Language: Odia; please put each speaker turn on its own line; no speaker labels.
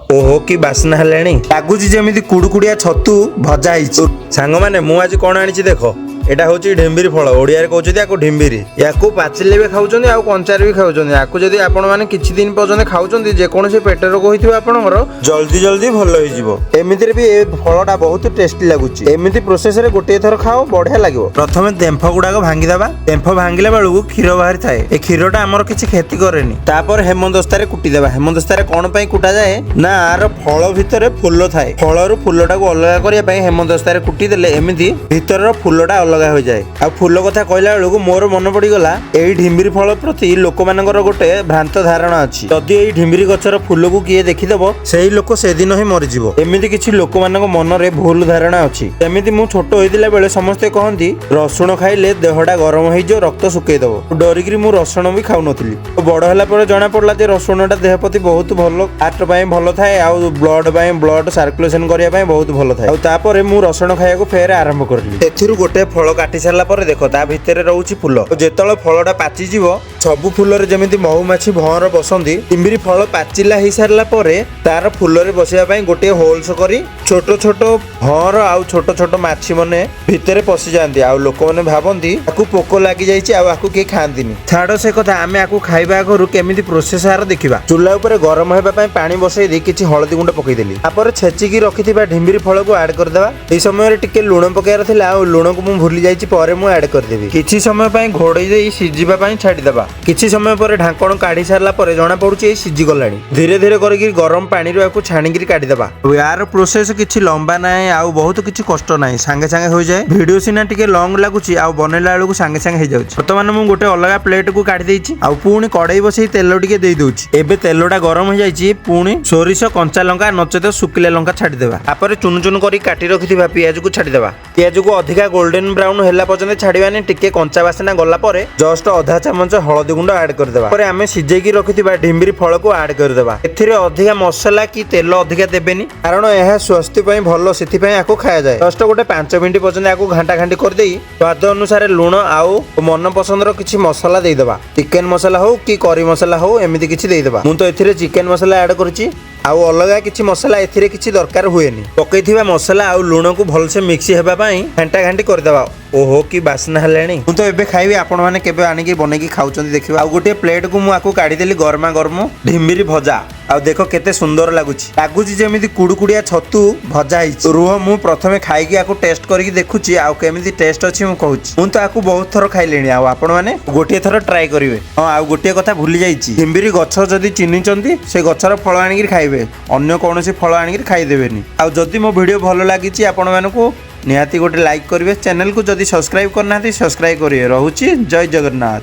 ଓହୋ, କି ବାସ୍ନା ହେଲାଣି! ଲାଗୁଛି ଯେମିତି କୁଡୁକୁଡିଆ ଛତୁ ଭଜା ହେଇଛି। ସାଙ୍ଗମାନେ, ମୁଁ ଆଜି କଣ ଆଣିଛି ଦେଖ। ଏଇଟା ହଉଛି ଢିମ୍ବିରି ଫଳ। ଓଡ଼ିଆରେ କହୁଛନ୍ତି ୟାକୁ ଢିମ୍ବିରି। ୟାକୁ ପାଚିଲେ ବି ଖାଉଛନ୍ତି ଆଉ କଞ୍ଚାରେ ବି ଖାଉଛନ୍ତି। ୟାକୁ ଯଦି ଆପଣମାନେ କିଛି ଦିନ ପର୍ଯ୍ୟନ୍ତ ଖାଉଛନ୍ତି, ଯେକୌଣସି ପେଟ ରୋଗ ହେଇଥିବ ଆପଣଙ୍କର, ଜଲ୍ଦି ଜଲ୍ଦି ଭଲ ହେଇଯିବ। ଏମିତିରେ ବି ଏ ଫଳଟା ବହୁତ ଟେଷ୍ଟି ଲାଗୁଛି। ଏମିତି ପ୍ରୋସେସରେ ଗୋଟିଏ ଥର ଖାଅ, ବଢିଆ ଲାଗିବ। ପ୍ରଥମେ ଡେମ୍ଫ ଗୁଡାକ ଭାଙ୍ଗିଦବା। ଡେମ୍ଫ ଭାଙ୍ଗିଲା ବେଳକୁ କ୍ଷୀର ବାହାରିଥାଏ। ଏ କ୍ଷୀରଟା ଆମର କିଛି କ୍ଷତି କରେନି। ତାପରେ ହେମଦସ୍ତାରେ କୁଟିଦେବା। ହେମଦସ୍ତାରେ କଣ ପାଇଁ କୁଟାଯାଏ ନା, ଆର ଫଳ ଭିତରେ ଫୁଲ ଥାଏ। ଫଳରୁ ଫୁଲଟାକୁ ଅଲଗା କରିବା ପାଇଁ ହେମଦସ୍ତାରେ କୁଟିଦେଲେ ଏମିତି ଭିତରର ଫୁଲଟା ଅଲଗା ହୋଇଯାଏ। ଆଉ ଫୁଲ କଥା କହିଲା ବେଳକୁ ମୋର ମନେ ପଡିଗଲା, ଏଇ ଢିମ୍ବିରି ଫଳ ପ୍ରତି ଲୋକମାନଙ୍କର ଗୋଟେ ଭ୍ରାନ୍ତ ଧାରଣା ଅଛି। ଯଦି ଏଇ ଢିମ୍ବିରି ଗଛର ଫୁଲକୁ କିଏ ଦେଖିଦବ, ସେଇ ଲୋକ ସେଦିନ ହିଁ ମରିଯିବ। ଏମିତି କିଛି ଲୋକମାନଙ୍କ ମନରେ ଭୁଲ ଧାରଣା ଅଛି। ସେମିତି ମୁଁ ଛୋଟ ହେଇଥିଲା ବେଳେ ସମସ୍ତେ କହନ୍ତି, ରସୁଣ ଖାଇଲେ ଦେହଟା ଗରମ ହେଇଯିବ, ରକ୍ତ ଶୁକେଇ ଦବ। ଡରିକିରି ମୁଁ ରସୁଣ ବି ଖାଉନଥିଲି। ବଡ ହେଲା ପରେ ଜଣା ପଡିଲା ଯେ ରସୁଣଟା ଦେହ ପ୍ରତି ବହୁତ ଭଲ, ହାର୍ଟ ପାଇଁ ଭଲ ଥାଏ ଆଉ ବ୍ଲଡ ପାଇଁ, ବ୍ଲଡ ସାର୍କୁଲେସନ କରିବା ପାଇଁ ବହୁତ ଭଲ ଥାଏ। ଆଉ ତାପରେ ମୁଁ ରସୁଣ ଖାଇବାକୁ ଫେର ଆରମ୍ଭ କରିଲି। ଏଥିରୁ ଗୋଟେ ଫଳ କାଟି ସାରିଲା ପରେ ଦେଖ, ତା ଭିତରେ ରହୁଛି ଫୁଲ। ଯେତେବେଳେ ଫଳଟା ପାଚିଯିବ, ସବୁ ଫୁଲରେ ଯେମିତି ମହୁମାଛି, ଭଅଁର ବସନ୍ତି, ଢିମ୍ବିରି ଫଳ ପାଚିଲା ହେଇସାରିଲା ପରେ ତାର ଫୁଲରେ ବସିବା ପାଇଁ ଗୋଟିଏ ହୋଲ୍ସ କରି ଛୋଟ ଛୋଟ ଭଅଁର ଆଉ ଛୋଟ ଛୋଟ ମାଛି ମାନେ ଭିତରେ ପଶିଯାଆନ୍ତି। ଆଉ ଲୋକମାନେ ଭାବନ୍ତି ଆକୁ ପୋକ ଲାଗିଯାଇଛି ଆଉ ଆକୁ କିଏ ଖାଆନ୍ତିନି। ଛାଡ ସେ କଥା, ଆମେ ଆକୁ ଖାଇବା ଆଗରୁ କେମିତି ପ୍ରୋସେସ ଆର ଦେଖିବା। ଚୁଲା ଉପରେ ଗରମ ହେବା ପାଇଁ ପାଣି ବସେଇ ଦେଇ କିଛି ହଳଦୀ ଗୁଣ୍ଡ ପକେଇଦେଲି। ତାପରେ ଛେଚିକି ରଖିଥିବା ଢିମ୍ବିରି ଫଳକୁ ଆଡ୍ କରିଦେବା। ଏହି ସମୟରେ ଟିକେ ଲୁଣ ପକେଇବାର ଥିଲା ଆଉ ଲୁଣକୁ ମୁଁ ଭୁଲି ଯାଇଛି, ପରେ ମୁଁ ଆଡ୍ କରିଦେବି। କିଛି ସମୟ ପାଇଁ ଘୋଡେଇ ଦେଇ ସିଝିବା ପାଇଁ ଛାଡିଦେବା। କିଛି ସମୟ ପରେ ଢାଙ୍କଣ କାଢି ସାରିଲା ପରେ ଜଣା ପଡୁଛି ଏଇ ସିଝି ଗଲାଣି। ଧୀରେ ଧୀରେ କରିକି ଗରମ ପାଣିରୁ ଆକୁ ଛାଣିକିରି କାଢିଦେବା। ୟାର ପ୍ରୋସେସ କିଛି ଲମ୍ବା ନାହିଁ ଆଉ ବହୁତ କିଛି କଷ୍ଟ ନାହିଁ, ସାଙ୍ଗେ ସାଙ୍ଗେ ହୋଇଯାଏ। ଭିଡିଓ ସିନା ଟିକେ ଲଙ୍ଗ ଲାଗୁଛି, ଆଉ ବନେଇଲା ବେଳକୁ ସାଙ୍ଗେ ସାଙ୍ଗେ ହେଇଯାଉଛି। ବର୍ତ୍ତମାନ ମୁଁ ଗୋଟେ ଅଲଗା ପ୍ଲେଟକୁ କାଢି ଦେଇଛି ଆଉ ପୁଣି କଡେଇ ବସେଇ ତେଲ ଟିକେ ଦେଇ ଦଉଛି। ଏବେ ତେଲଟା ଗରମ ହେଇଯାଇଛି। ପୁଣି ସୋରିଷ, କଞ୍ଚା ଲଙ୍କା ନଚେତ ଶୁଖିଲା ଲଙ୍କା ଛାଡିଦେବା। ତାପରେ ଚୁନୁ ଚୁନୁ କରି କାଟି ରଖିଥିବା ପିଆଜକୁ ଛାଡିଦେବା। ପିଆଜକୁ ଅଧିକା ଗୋଲ୍ଡେନ ବ୍ରାଉନ ହେଲା ପର୍ଯ୍ୟନ୍ତ ଛାଡିବାନି। ଟିକେ କଞ୍ଚା ବାସ୍ନା ଗଲା ପରେ ଜଷ୍ଟ ଅଧା ଚାମଚ ହଳଦୀ ଗୁଣ୍ଡ ଆଡ୍ କରିଦେବା। ପରେ ଆମେ ସିଝେଇକି ରଖିଥିବା ଢିମ୍ବିରି ଫଳକୁ ଆଡ୍ କରିଦେବା। ଏଥିରେ ଅଧିକା ମସଲା କି ତେଲ ଅଧିକା ଦେବେନି, କାରଣ ଏହା ସ୍ୱାସ୍ଥ୍ୟ ପାଇଁ ଭଲ, ସେଥିପାଇଁ ଆକୁ ଖାଆଯାଏ। ଜଷ୍ଟ ଗୋଟେ 5 ମିନିଟ ପର୍ଯ୍ୟନ୍ତ ଆକୁ ଘାଣ୍ଟା ଘାଣ୍ଟି କରିଦେଇ ସ୍ୱାଦ ଅନୁସାରେ ଲୁଣ ଆଉ ମନ ପସନ୍ଦର କିଛି ମସଲା ଦେଇଦେବା। ଚିକେନ ମସଲା ହଉ କି କରି ମସଲା ହଉ, ଏମିତି କିଛି ଦେଇଦେବା। ମୁଁ ତ ଏଥିରେ ଚିକେନ ମସଲା ଆଡ୍ କରିଛି। ଆଉ ଅଲଗା କିଛି ମସଲା ଏଥିରେ କିଛି ଦରକାର ହୁଏନି। ପକେଇଥିବା ମସଲା ଆଉ ଲୁଣକୁ ଭଲସେ ମିକ୍ସ ହେବା ପାଇଁ ଘାଣ୍ଟା ଘାଣ୍ଟି କରିଦେବା। ଓହୋ, କି ବାସ୍ନା ହେଲାଣି! ମୁଁ ତ ଏବେ ଖାଇବି। ଆପଣମାନେ କେବେ ଆଣିକି ବନେଇକି ଖାଉଛନ୍ତି ଦେଖିବା। ଆଉ ଗୋଟିଏ ପ୍ଲେଟକୁ ମୁଁ ଆକୁ କାଢିଦେଲି, ଗରମା ଗରମ ଢିମ୍ବିରି ଭଜା। ଆଉ ଦେଖ କେତେ ସୁନ୍ଦର ଲାଗୁଛି। ଲାଗୁଛି ଯେମିତି କୁଡୁକୁଡିଆ ଛତୁ ଭଜା ହେଇଛି। ରୁହ, ମୁଁ ପ୍ରଥମେ ଖାଇକି ଆକୁ ଟେଷ୍ଟ କରିକି ଦେଖୁଛି ଆଉ କେମିତି ଟେଷ୍ଟ ଅଛି ମୁଁ କହୁଛି। ମୁଁ ତ ଆକୁ ବହୁତ ଥର ଖାଇଲିଣି, ଆଉ ଆପଣମାନେ ଗୋଟିଏ ଥର ଟ୍ରାଏ କରିବେ। ହଁ, ଆଉ ଗୋଟିଏ କଥା ଭୁଲି ଯାଇଛି। ଢିମ୍ବିରି ଗଛ ଯଦି ଚିହ୍ନିଛନ୍ତି, ସେ ଗଛର ଫଳ ଆଣିକି ଖାଇବେ, ଅନ୍ୟ କୌଣସି ଫଳ ଆଣିକି ଖାଇଦେବେନି। ଆଉ ଯଦି ମୋ ଭିଡ଼ିଓ ଭଲ ଲାଗିଛି ଆପଣମାନଙ୍କୁ, ନିହାତି ଗୋଟେ ଲାଇକ୍ କରିବେ। ଚ୍ୟାନେଲକୁ ଯଦି ସବସ୍କ୍ରାଇବ କରିନାହାନ୍ତି, ସବସ୍କ୍ରାଇବ କରିବେ। ରହୁଛି, ଜୟ ଜଗନ୍ନାଥ।